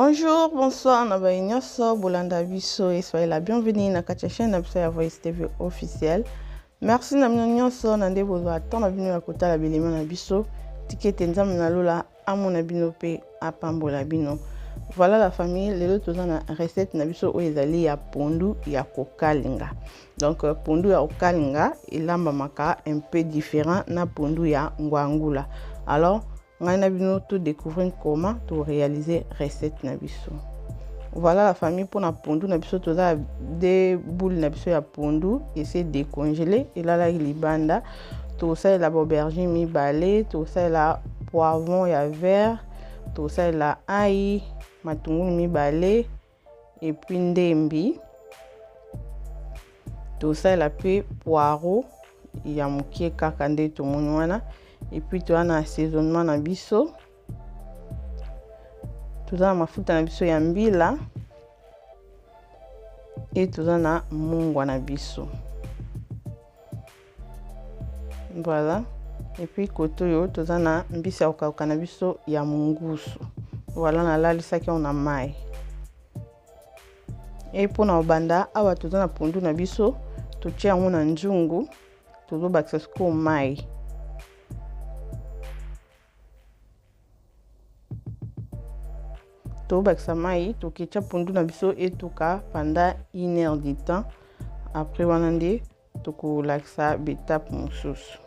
Bonjour, bonsoir na baye nyonso bolanda biso et soyez la bienvenue na kati ya chaîne na biso ya Voice TV officielle. Merci na bino nyonso na nde bozwa temps na bino ya kotala bilema na biso. Tika ete Nzambe na lola amona bino mpe apambola bino. Voilà la famille, lelo toza na recette na biso oyo ezali ya pondu ya kokalinga. Donc euh, pondu ya kokalinga elambamaka un peu différent na pondu ya ngwangula. Alors ngai na bino to découvrir comment to réaliser recette na biso. Voilà la famille mpona pondu na biso toza de boule na biso ya pondu ese décongelé elalaki libanda. Tokosalela ba aubergine mibale, tokosalela poivron ya vert, tokosalela ail, matungulu mibale et puis ndembi. Tokosalela mpe poireau ya mokie kaka nde tomoni wana. Et puis toza na assaisonnement na biso, toza na mafuta na biso ya mbila et toza na mungwa na biso. Voilà. Et puis kote oyo toza na mbisi ya kokauka na biso ya mungusu. Voilà, nalalisaki yango na mai. Et mpona kobanda awa toza na pondu na biso, totie yango na nzungu, tozobakisa sikoyo mai. Tobakisa mai, toketya pondu na biso etuka pendant une heure du temps. Après wana nde tokolakisa betape mosusu.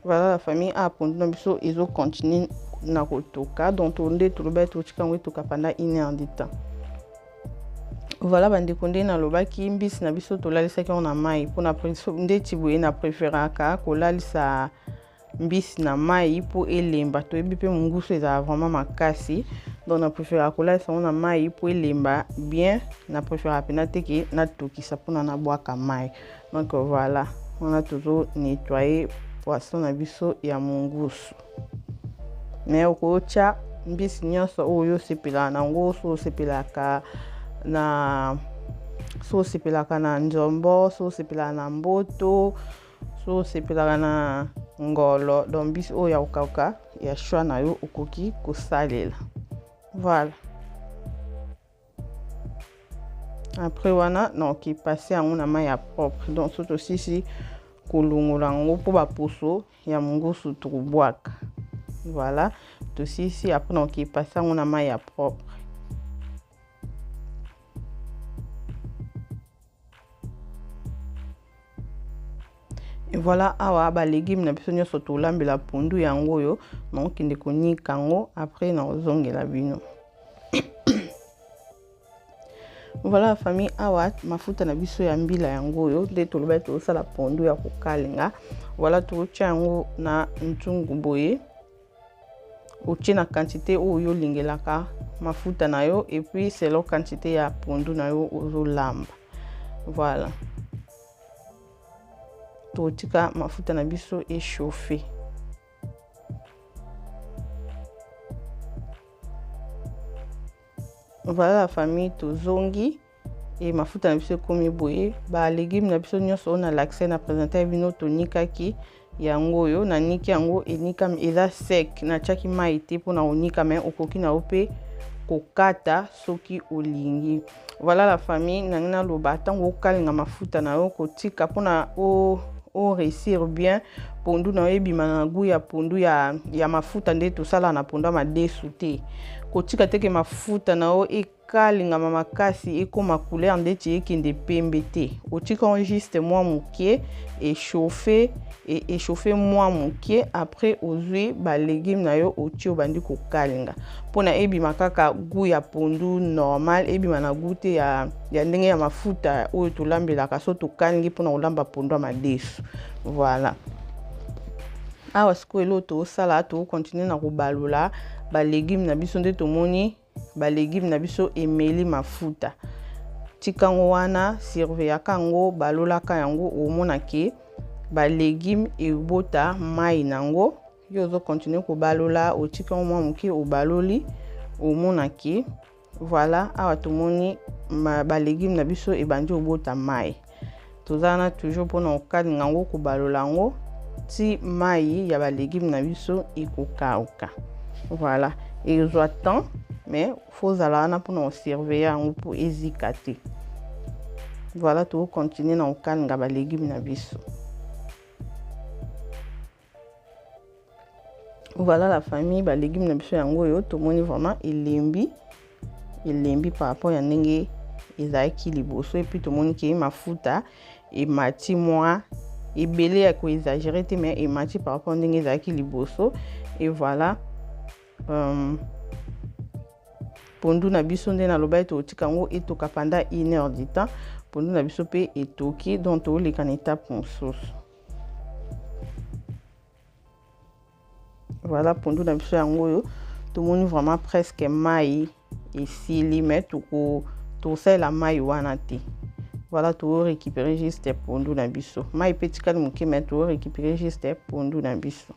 Voilà la famille, a pondu na biso ezo continuer na kotoka. Donc nde tolobaki totika yango etoka pendant une heure du temps. Voilà bandeko, nde nalobaki mbisi na biso tolalisaki yango na mai mpona ndeti boye na préféraka kolalisa mbisi na mai mpo elemba. Toyebi mpe mongusu ezala vraiment makasi, donc na préféraka kolalisa yango na mai mpo elemba bien. Na préféraka mpena te ke natokisa mpona nabwaka mai. Donc voilà, wana tozo nettoyer poisson na biso ya mongusu. Mais okotya mbisi nyonso oyo osepelaka nango, so osepelaka na so osepelaka na nzombo, so osepelaka na mboto, so osepelaka na ngolo, donc mbisi oyo ya kokauka ya choix na yo okoki kosalela. Voilà. Après wana nakoki passe yango na mai ya propre. Donc so tosisi kolongola yango mpo baposo ya mongusu tokobwaka. Voilà, tosisi. Après nakoki passe yango na mai ya propre. Et voilà, awa ba légumes na biso nyonso tolambela pondu yango oyo, nakokende konika yango après nakozongela bino. Voilà la famille, awa mafuta na biso ya mbila yango oyo nde tolobaki tozosala pondu ya kokalinga. Voilà, tokotia yango na nzungu boye, otie na quantité oyo olingelaka mafuta na yo et puis selon quantité ya pondu na yo ozolamba. Voilà, totika mafuta na biso échauffer. Voilà la famille, tozongi e mafuta na biso ekomi boye. Ba légumes na biso nyonso oyo nalakisa na présenter bino tonikaki yango oyo, naniki yango enikami eza sec, natiaki mai te mpona konika, mais okoki na yo mpe kokata soki olingi. Voilà la famille, nangi naloba ntango okalinga mafuta na yo kotika mpona o réussir bien pondu na yo ebima na goût ya pondu ya mafuta nde tosala na pondu ya madesu te. Kotika teke mafuta na yo ekalingama makasi ekoma couleur ndeti ekende pembe te. Otika yango juste mwa moke échauffer, échauffer mwa moke, après ozwi ba légumes na yo otie, obandi kokalinga mpona ebima kaka goût ya pondu normal, ebima na goût te ya ndenge ya mafuta oyo tolambelaka so tokalingi mpona kolamba pondu ya madesu. Voilà, awa sikoyo eloko tozosala, tokocontinuer na kobalola ba légumes na biso nde tomoni ba légumes na biso emeli mafuta. Tika yango wana, surveillaka yango, balolaka yango, omona ke ba légumes ebota mai nango. Yo ozocontinuer kobalola, otika yango mwa moke, obaloli, omona ke voilà, awa tomoni ba légumes na biso ebandi obota mai. Toza wana toujours mpona kokalinga yango, kobalola yango ti mai ya ba légumes na biso ekokauka. Voilà, Ezwa temps, mais faut ozala wana mpona kosurveille yango mpo ezika te. Voilà, tokocontinue na kokalinga balégume na biso. Voilà la famille, balégume na biso yango oyo tomoni vraiment elembi elembi par rapport ya ndenge ezalaki liboso. Epuis tomoni ke mafuta emati mwa ebele, ya koexagere te, mais emati par rapport ndenge ezalaki liboso. Et voilà, pondu na biso nde nalobaki tokotika yango etoka pendant une heure du temps. Pondu na biso mpe etoki, donc toleka na étape mosusu. Voilà, pondu na biso yango oyo tomoni vraiment presque mai esili, mais tokosalela mai wana te. Voilà, torécupérer juste pondu na biso. Mai mpe etikali moke, mais torécupérer juste pondu na biso.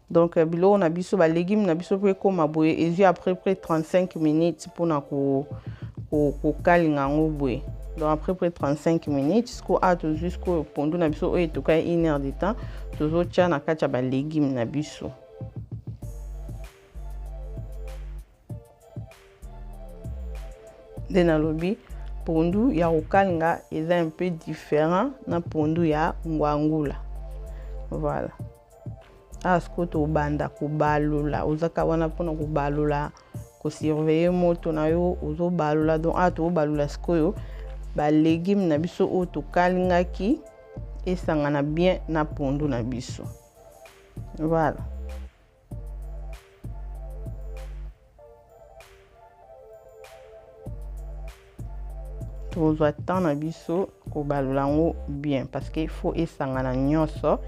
Donc biloko na biso, balégume na biso mpo ekóma boye, ezwi à peu près 35 minutes mpona kokalinga yango boye. Donc à peu près 35 minutes. Sikoyo awa tozwi sikoyo pondu na biso oyo etokaki une heure de temps, tozotya na kati ya balégume na biso. Nde nalobi pondu ya kokalinga eza un peu différent na pondu ya ngwangula. Voilà, awa sikoyo tobanda kobalola. Ozaka wana mpona kobalola, kosurveille moto na yo, ozobalola. Donc awa tobalola sikoyo balégume na biso oyo tokalingaki esangana bien na pondu na biso. Voilà, tozwa temps na biso kobalola yango bien, parce que il faut esangana nyonso,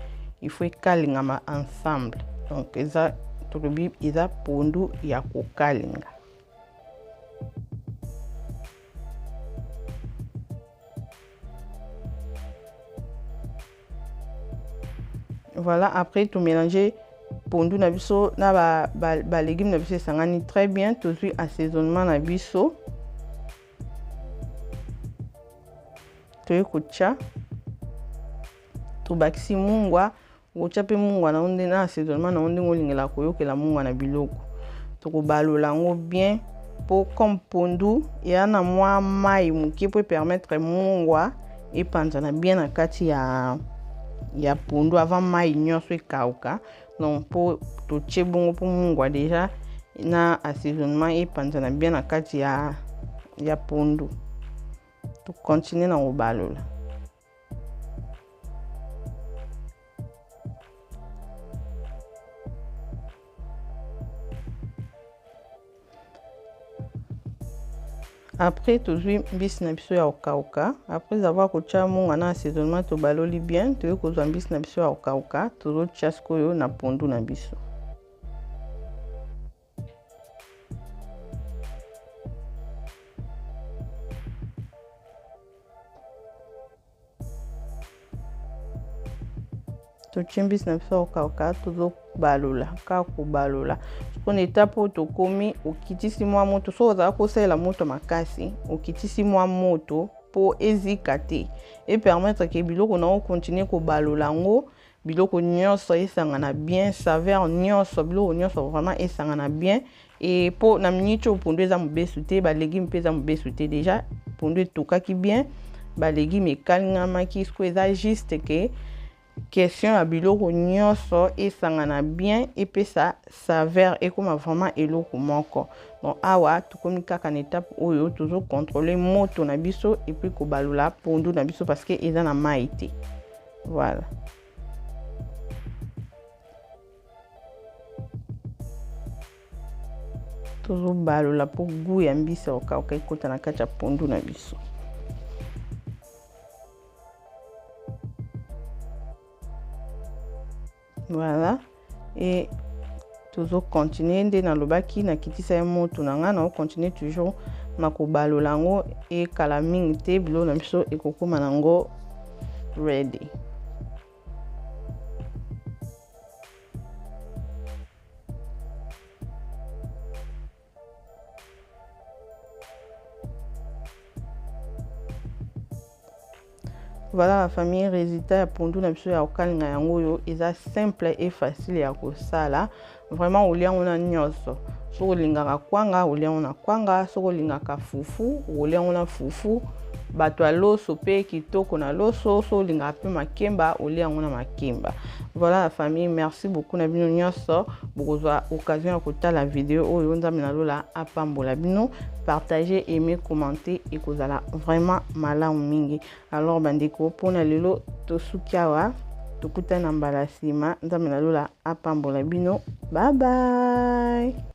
il faut ekalingama ensemble. Donc eza, tolobi eza pondu ya kokalinga. Voilà, après tomélange pondu na biso na balégume ba na biso, esangani très bien. Tozwi assaisonnement na biso, toye kotya, tobakisi mungwa. Okotya mpe mungwa na yo nde na assaisonnement na yo ndenge olingela koyokela mungwa na biloko. Tokobalola yango bien, mpo comme pondu eya na mwa mai moke, mpo epermettre mungwa epanzana bien na kati ya pondu avant mai nyonso ekauka. Donc mpo totie bongo mpo mungwa déjà na assaisonnement epanzana bien na kati ya pondu. Tokontinue na kobalola. Après tozwi mbisi na biso ya kokauka. Après avoir kotya mungwa na assaisonnement, tobaloli bien, toyei kozwa mbisi na biso ya kokauka, tozotya sikoyo na pondu na biso. Totie mbisi na biso ya kokauka, tozobalola kaka kobalola. Sikoyo na etape oyo tokomi, okitisi mwa moto. Soki ozala kosalela moto makasi, okitisi mwa moto mpo ezika te, epermettre ke biloko na yo continue kobalola yango, biloko nyonso esangana bien, saveur nyonso, biloko nyonso vraiment esangana bien. E mpo na miniti oyo pondu eza mobesu te, balégume mpe eza mobesu te. Déjà pondu etokaki bien, balégume ekalingamaki. Sikoyo eza juste ke question ya biloko nyonso esangana bien, epesa saveur, ekóma vraiment eloko moko. Donc awa tokomi kaka na étape oyo tozocontrôle moto na biso et puis kobalola pondu na biso, parce que eza na mai te. Voilà, tozobalola mpo goût ya mbisi ya kokauka ekota na kati ya pondu na biso. Voilà, e tozocontinue. Nde nalobaki, nakitisa ye moto na ngai, naocontinue toujours na kobalola yango. Ekala mingi te, biloko na biso ekokóma nango ready. Voilà la famille, résultat ya pondu na biso ya kokalinga yango oyo eza simple et facile ya kosala. Vraiment olia yango na nyonso. Soki olingaka kwanga, olia yango na kwanga, soki olingaka fufu, olia yango na fufu. Bato ya loso mpe kitoko na loso, soki olingaka mpe makemba, olia yango na makemba. Voilà la famille, merci beaucoup na bino nyonso. Bokozwa occasion ya kotala video oyo. Nzambe na lola apambola bino. Partager, aimer, commenter ekozala vraiment malamu mingi. Alors bandeko, mpona lelo tosuki awa, tokutana na mbala nsima. Nzambe na lola apambola bino. Bye bye.